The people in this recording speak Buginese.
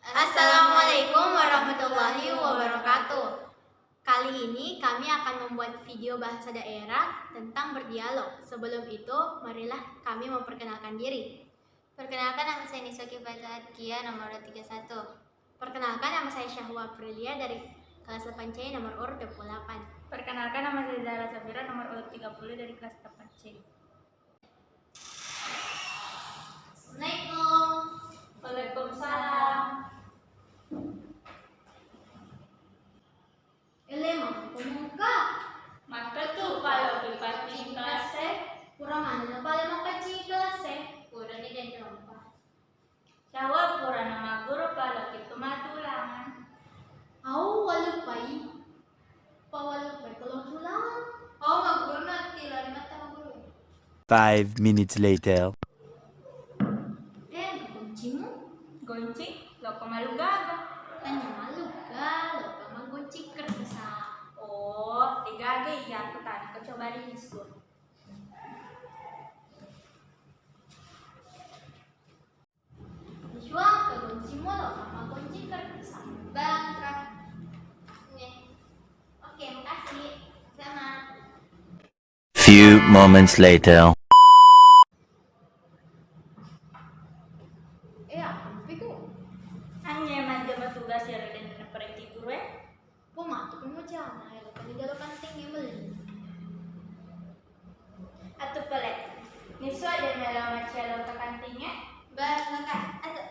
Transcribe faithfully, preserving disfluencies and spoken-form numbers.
Assalamualaikum warahmatullahi wabarakatuh. Kali ini kami akan membuat video bahasa daerah tentang berdialog. Sebelum itu, marilah kami memperkenalkan diri. Perkenalkan, nama saya Niswa Kifayatullah Atkia, nomor urut tiga satu. Perkenalkan, nama saya Syahwa Aprilia dari kelas delapan C, nomor urut dua puluh delapan. Perkenalkan, nama saya Zahra Safira, nomor urut tiga puluh dari kelas delapan C. Assalamualaikum. Waalaikumsalam. Ele, mappammula engka? Makkatu pale mapaccing kelas e? Pura manenna pale mapaccing kelas e? Purani, de' narupa. Syahwa, purana magguru pale, loki tu matu ulangan. Au, waluppai. Pawaluppai ko loki ulangan. Au, magguru natti lari matta magguru. Five minutes later. Eh, goncingmu? Goncing? Loka malu gaga. Tania malu ga, loka maggoncing kertas. Oh, de' gaga iya, aku tanya ke coba ri Niswa. Niswa, ke goncingmu, loka maggoncing kertas. Bangka. Nih. Oke, makasih. Sama. Few moments later. Eh, apa piku? Angnge majjama tugas iyaro de' naparenti guru e? Pura matu pemujana, elo kami jalo kanting e melli. Atu pale. Niswa, de' melo maccialo ke kanting e? Bangka, atu.